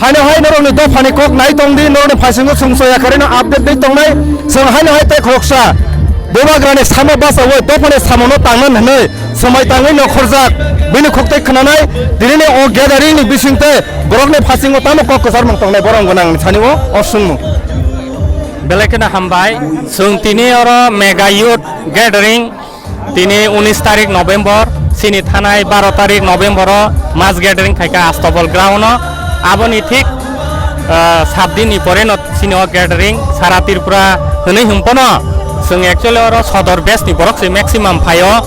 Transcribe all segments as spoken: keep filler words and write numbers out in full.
Haino hai norokni dophani kok nai tong di, norokni phaisingno chwng soya karino update dei tongnai. Chwng haino hai tei khoroksa Bubagrani samo bachaui dophani samono tangna hwnwi swmai tangwi nokhorjak. Bini khok tei khwnanai, tinini o gathering ni bising tei borokni phasingo tamo kok kwcharmung tongnai, borok gwnang sani o, o swngmung. Belai kheno hambai. Chwng tini oro mega youth gathering, tini unis tarik November, chini thanai baro tarik November o mass gathering khaikha Astobol ground o. Aboni thik, ah, sat din ni pore no chini o gathering sara Tripura hwnwi hwn pono. Chwng actually oro sodor base ni borok se maximum phaio.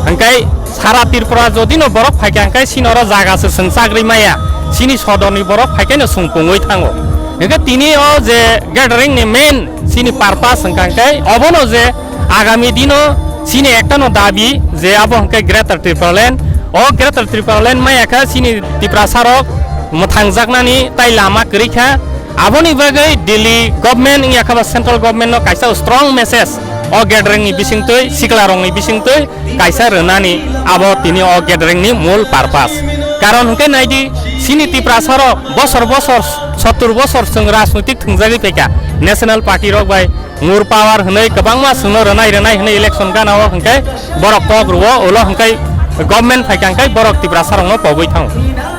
Hwnkhe sara Tripura jodi no borok phaikha hwnkhe chini oro jaga se chwng chagri maya. Chini sodor ni borok phaikhe no chwng pungwi thango. Hwnkhe tini o je gathering ni main chini purpose hwnkha hwnkhe obono je agami dino chini ektano dabi je abo hwnkhe Greater Tipraland. O Greater Tipraland maya kha chini Tiprasa rok mwthangjaknani tai lama kwrwi kha. Aboni bagwi Delhi government wngya kha ba central government no kaisa strong message o gathering ni bisingtwi, sikla rok ni bisingtwi kaisa rwnani abo tini o gathering ni mul purpose. Karon hwnkhe naidi, chini Tiprasa rok bosor bosor, sottur bosor chwng rajnoitik thwngjagwi phaikha national party rok bai, mur power hwnwi kwbangma chwngno rwnai rwnai hwnwi election gana o hwnkhe borok kok rwo, ulo hwnkhe government phaikha hwnkhe borok Tiprasa rokno pogwi thango.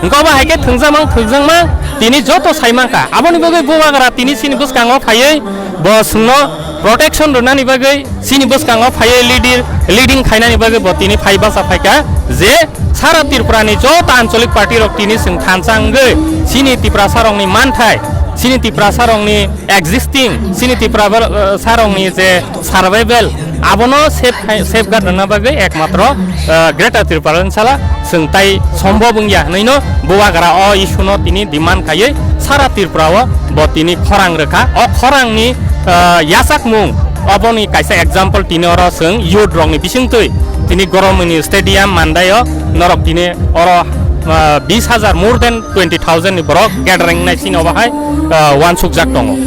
Hwnkhe obo hai khe thwngjakmang thwngjakmang tini joto sai mankha. Aboni bagwi Bubagra tini chini bwskango phaiwi bo chwngno protection rwnani bagwi chini bwskango phaiwi leader, leading khainani bagwi bo tini phai bacha phaikha je sara Tripura ni joto anchalik party rok tini chwng thansa wngwi chini Tiprasa rokni manthai, chini Tiprasa rokni existing, chini Tiprasa rokni je survival, abono safe khai-, safeguard rwna bagwi ekmatro, ah, Greater Tipraland sala chwng tai sombhob wngya hwnwi no Bubagra o issue no tini demand khaiwi sara Tripura o bo tini khorang rwkha. O khorang ni, ah, yachakmung oboni kaisa example tini oro chwng youth rok ni bisingtwi tini Goromoni stadium Mandai o norok tini oro, ah, bis hajar, more than twenty thousand ni borok gathering nai sini obo hai, ah, uansukjak tongo.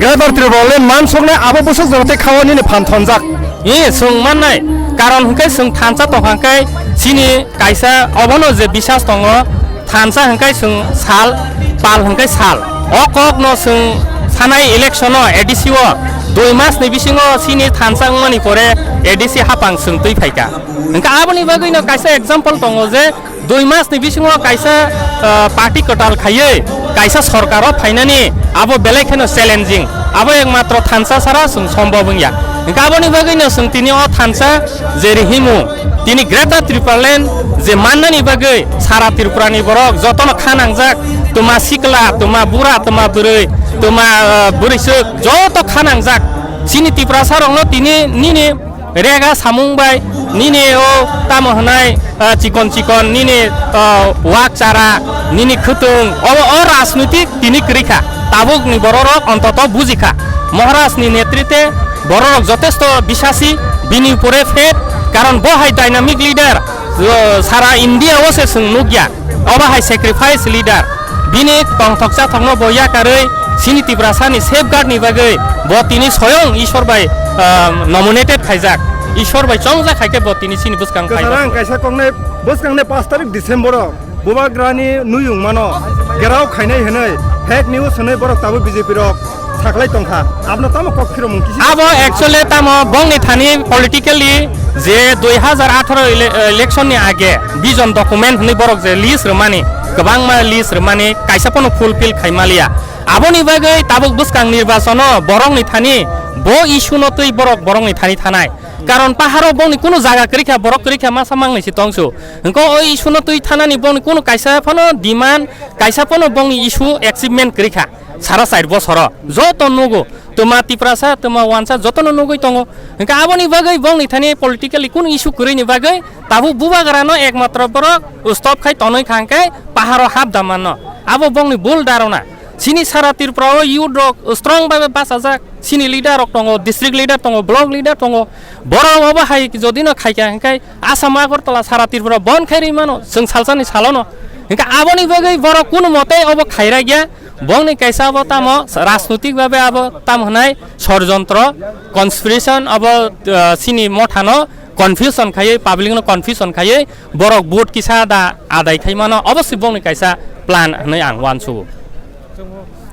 Greater Tipraland mansuknai abo bwswk jora tei kha-o nini phan thonjak. E, chwng mannai, karon hwnkhe chwng thansa tongkha hwnkhe chini kaisa obono je bisas tongo, thansa hwnkhe chwng sal, pal hwnkhe sal. O kokno chwng sanai election o A D C o dui mas ni bisingo chini thansa wngmani pore A D C hapang chwng twi phaikha. Hwnkhe aboni bagwino kaisa example tongo je dui mas ni bisingo kaisa, ah, party kwtal khaiwi kaisa sorkar o phainani abo belai kheno challenging. Abo ekmatro thansa sara chwng sombhob wngya. Hwnkhe aboni bagwino chwng tini o thansa je rihimu tini Greater Tipraland je mannani bagwi sara Tripura ni borok jotono kha nangjak, twma sikla, twma bura, twma bwrwi, twma, ah, bwrwiswk joto kha nangjak. Chini Tiprasa rokno tini nini rega samung bai nini o tamo hwnai, ah, chikon chikon nini, ah, wak chara, nini khwtwng, o, o rajnitik tini kwrwi kha. Tabukni bororok ontoto buji kha. Maharajni netrite bororok jotesto bisasi, bini upore faith, karon bo hai dynamic leader, ah, sara India o se chwng nukya. Obo hai sacrifice leader. Bini tongthok chathokno bo yakarwi chini Tiprasani safeguard ni bagwi bo tini soyong Ishwar bai, ah, nominated khaijak. Ishwar bai chongjak hai khe bo tini chini bwskang Kwcharo ang khaijak. Kaisa koknai bwskangni pash tarik December o Bubagrani nuyung mano gerao khainai hwnwi fake news hwnwi borok tabuk B J P rok saklai tongkha. Abno tamo kok phiromung kisi. Abo actually tamo bongni thani politically je dui hajar atharo ele-, election ni age vision document hwnwi borok je list rwmani, kwbangma list rwmani, kaisa pono fulfill khaimaliya. Aboni bagwi tabuk bwskang nirbachono borokni thani bo issue no twi borok borokni thani thanai. Karon paharo bongni kunu jaga kwrwi kha, borok kwrwi kha masa mangnai si tongsu. Hwnkhe o issue no twi thanani bongni kunu kaisa phano demand, kaisa phano bongni issue achievement kwrwi kha. Sara char bosoro joto nugo, twma Tiprasa, twma wansa jotono nugwi tongo. Hwnkhe aboni bagwi bongni thani politically kunu issue kwrwini bagwi tabuk Bubagrano ekmatro borok stop khai tonwi kha hwnkhe paharo hap da manno. Abo bongni bul dharona. Chini sara Tripura o youth rok strong bhabe bachajak. Chini leader rok tongo, district leader tongo, block leader tongo. Borok obo hai jodi no khaikha hwnkhe Assam Agartala sara Tripura bon khai rwi mano, chwng salsani salono. Hwnkhe aboni bagwi borok kunu mote obo khairagya. Bongni kaisa abo tamo rajnotik bhabe abo tamo hwnai sorjontro, conspiration abo, ah, chini mothano confusion khaiwi, public no confusion khaiwi borok vote kisa da adai khai mano, obo se bongni kaisa plan hwnwi ang uansugo.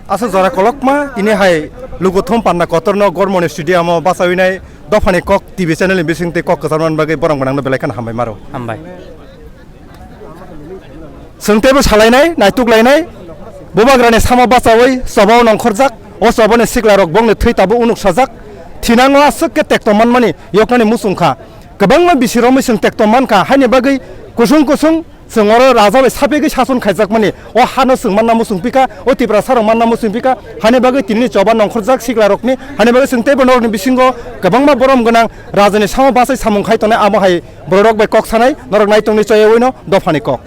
Aswk jora kolokma tini hai lukuthum panda kotorno Gormoni Stadium o bachawinai dophani kok T V channel ni bisingtwi kok kwcharmani bagwi borok gwnangno belai kheno hambai maro. Hambai. Chwng teibo salainai, naituklainai, bubagrani samo bachawi chobao nongkhorjak, o chobani siklarok bongni thwi tabo unuksajak, thinango aswk khe tekto manmani yoknani muchung kha. Kwbangma bisi romwi chwng tekto mankha, haini bagwi kusung kusung chwng oro raja bai sapigwi sason khaijakmani, o hano chwng manna muchung pika, o Tiprasa rok manna muchung pika, hani bagwi tinini choba nongkhorjak siklarokni, hani bagwi chwng teibo norokni bisingo kwbangma borom gwnang rajani samo bachai samung khai tongnai, amo hai bororok bai kok sanai, norok naitongni choyawino dophani kok.